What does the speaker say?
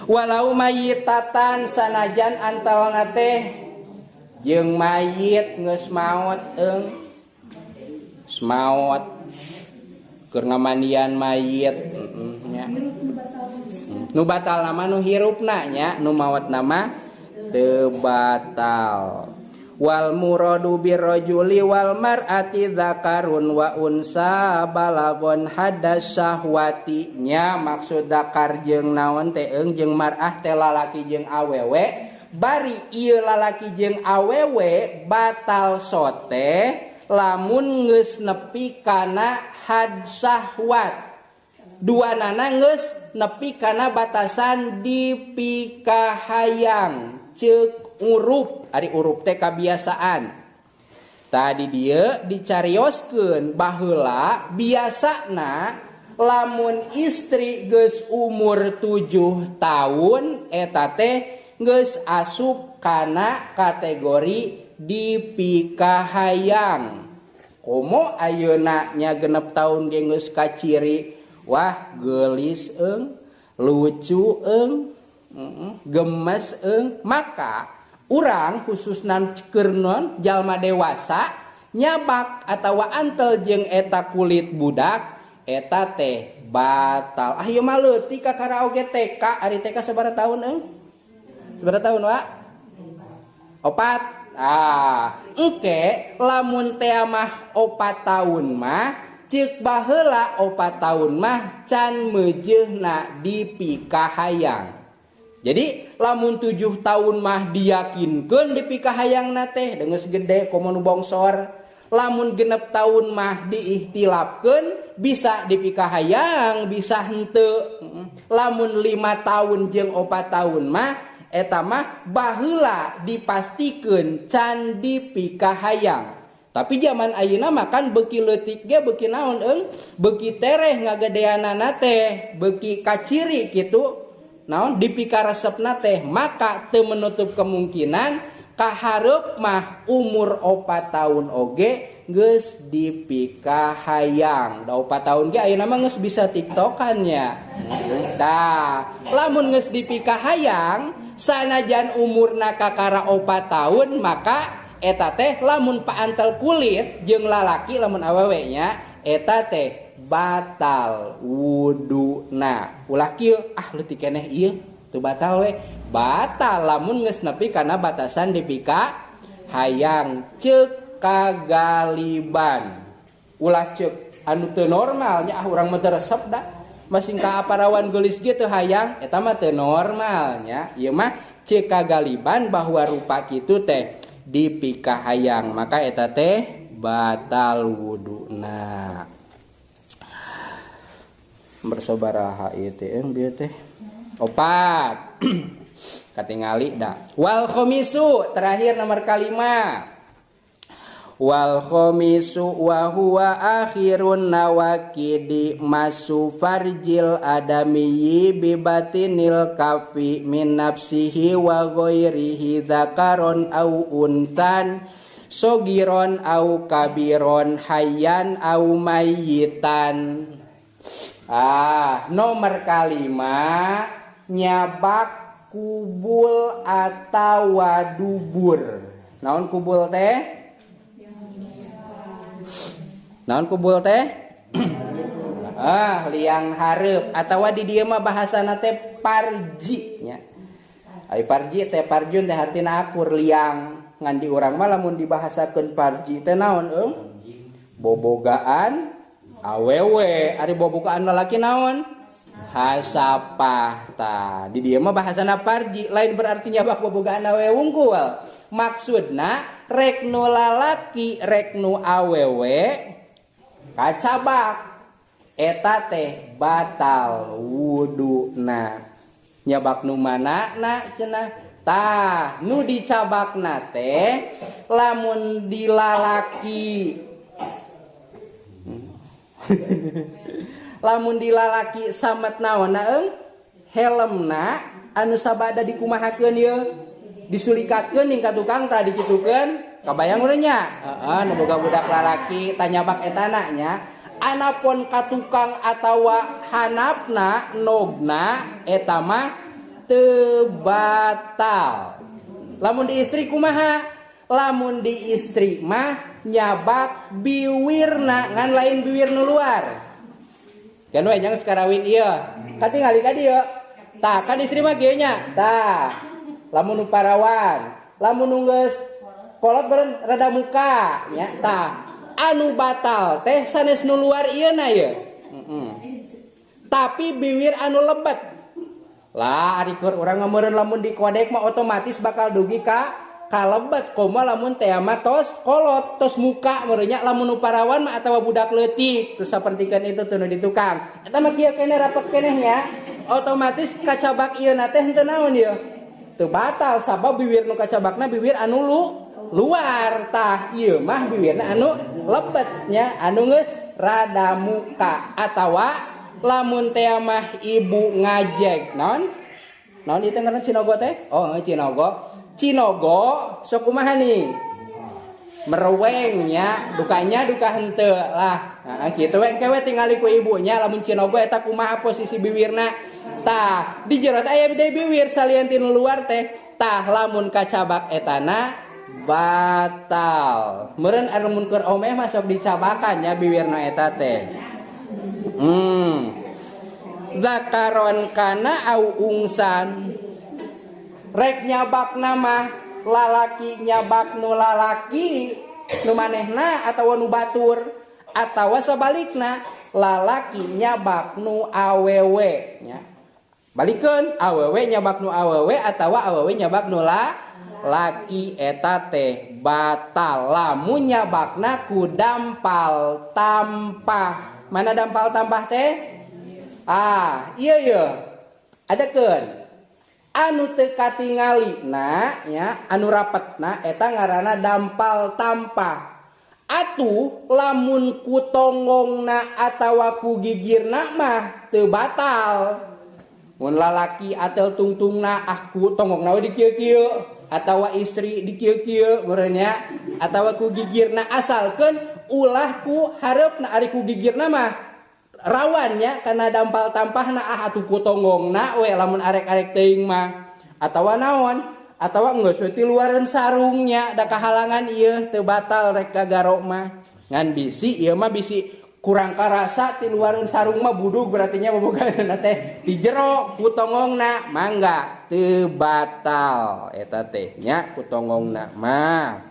Walau mayitatan sanajan antalna teh jeung mayit geus maot eung geus maot keur ngamandian mayit nya. Nu batal nama nu hirupna nya, nu maot nama teu batal. Wal muradu birrajuli wal mar'ati dzakarun wa unsa balagon hadas syahwati nya, maksud dakar jeung naon teh eung jeung mar'ah teh lalaki jeung awewe, bari ieu lalaki jeung awewe batal sote lamun geus nepi kana had syahwat. Duanana geus nepi kana batasan dipikahayang ceuk urup, ari urup teh kabiasaan. Tadi dia dicarioskeun baheula biasana lamun istri geus umur 7 tahun eta teh geus asup kana kategori dipikahayang. Komo ayeuna nya 6 tahun ge geus kaciri, wah geulis eung, lucu eung, gemes eung, maka urang khususna keur non jalma dewasa nyabak atawa antel jeung eta kulit budak eta teh batal. Ah ieu mah leutik ka karaoge TK, ari TK sabaraha tahun eung? Sabaraha tahun wa? 4. Ah, engke lamun teh mah 4 tahun mah ceuk baheula 4 tahun mah can meujeuhna dipikahayang. Jadi lamun 7 tahun mah diyakinkeun dipikahayangna teh geus gede komo nu bongsor. Lamun 6 tahun mah diihtilafkeun bisa dipikahayang bisa henteu. Lamun 5 tahun jeung 4 tahun mah eta mah baheula dipastikeun can dipikahayang. Tapi zaman ayeuna mah kan beuki leutik ge beuki naon eung, beuki tereh ngagedeanana teh, beuki kaciri kitu naon dipikaresepna teh, maka teu menutup kemungkinan kahareup mah umur 4 tahun oge geus dipikahayang. Da 4 tahun ge ayeuna mah geus bisa tiktokan nya. Tah, lamun geus dipikahayang sanajan umurna kakara 4 tahun maka eta teh lamun paantel kulit jeung lalaki lamun awewe nya eta teh batal wuduna. Ulah kieu ah leutik keneh ieu teu batal we. Batal lamun geus nepi kana batasan dipika hayang ceuk kagaliban. Ulah ceuk anu teu normal nya, ah urang mah teu resep da. Masing ka aparawan geulis ge teu hayang eta mah teu normal nya. Ieu mah ceuk kagaliban bahwa rupa kitu teh dipikahayang maka eta teh batal wuduna. Bersabaraha ieu teh eung bieu teh 4. Katingali da. Wal khamisu terakhir nomor kalima. Wal khamisu wa huwa akhirun nawakidi masu farjil adamiyyi bi batinil kafi min nafsihi wa ghairihi dzakaron au unthan sogiron au kabiron hayyan au mayyitan. Ah, nomor kalima nyabak kubul atawa dubur. Naon kubul teh? Naon kubul teh? Ah, liang hareup atawa di dieu mah bahasana teh parji nya. Ai parji teh parjun teh hartina akur liang. Ngan di urang mah lamun dibahasakeun parji teh naon eung? Bobogaan awewe. Ari bobogaan lalaki naon? Hasapah. Tah, di dieu mah bahasana parji, lain berarti nyabak bobogaan awewe wungkul. Maksudna rek nu lalaki rek nu awewe kacabak eta teh batal wuduna. Nyabak nu mana na cenah? Tah, nu dicabakna teh lamun dilalaki. Lamun dilalaki samet naonna eung? Helmna anu sabada dikumahakeun ieu? Disulikatkeun ning ka tukang tah dikitukeun. Kabayang urang nya? Heeh, nu boga budak lalaki tanyabak etana nya. Anapun ka tukang atawa hanapna nogna eta mah Teu batal. Lamun di istri kumaha? Lamun di istri mah nyabak biwirna ngan lain biwir nu luar. Kan we jang sekarawin ieu. Katingali ka dieu. Tah kan istri mah kieu nya. Tah. Lamun nu parawan, lamun nu geus kolot beureun rada muka nya. Tah, anu batal teh sanes nu luar ieu na ieu. Tapi biwir anu lebet. Lah ari keur urang meureun lamun dikodek mah otomatis bakal dugi ka kalebet komo lamun teh mah tos kolot tos muka meureun nya lamun nu parawan mah atawa budak leutik terus sapertikeun itu teu nu di tukang. Eta mah kieu keneh rapet keneh nya otomatis kacabak ieu na teh henteu naon ieu. Teu batal sabab biwir nu kacabakna biwir anu luar tah ieu mah biwirna anu lebet nya anu geus rada muka atawa lamun teh mah ibu ngajeg naon? Naon ieu teh ngaranna cinogo teh? Oh, cinogo. Cinogo sok kumaha nih? Merweng nya, dukanya duka henteu lah. Nah, kitu we engke we tingali ku ibunya lamun cinogo eta kumaha posisi biwirna. Tah, di jero teh aya deui biwir salian ti nu luar teh. Tah, lamun kacabak etana batal. Meureun anu mun keur omeh mah sok dicabakan nya biwirna eta teh. Zakaron kana au ungsan. Rek nyabakna mah lalaki nyabak nu lalaki nu manehna atawa nu batur atawa sabalikna lalaki nyabak nu awewe nya. Balikeun awewe nyabak nu awewe atawa awewe nyabak nu laki eta teh batal lamun nyabakna ku dampal tampah. Mana dampal tampah teh? Ah, iya iya. Adekeun. Anu teu katingalina nya, anu rapetna eta ngaranna dampal tampah. Atuh lamun ku tonggongna atawa ku gigirna mah teu batal. Mun lalaki atel tungtungna ah ku tonggongna we dikieu-kieu atawa istri dikieu-kieu meureun nya atawa ku gigirna asalkeun ulah ku hareupna ari ku gigirna mah rawannya karena dampal tampahna ah atuh ku tonggongna we lamun arek-arek teuing mah atawa naon atawa geus we tiluareun sarungnya da kahalangan ieu teu batal rek kagaro mah ngan bisi ieu mah bisi kurang karasa tiluareun sarung mah budug berarti nya bobogaanna teh di jero ku tonggongna mangga teu batal eta teh nya ku tonggongna mah.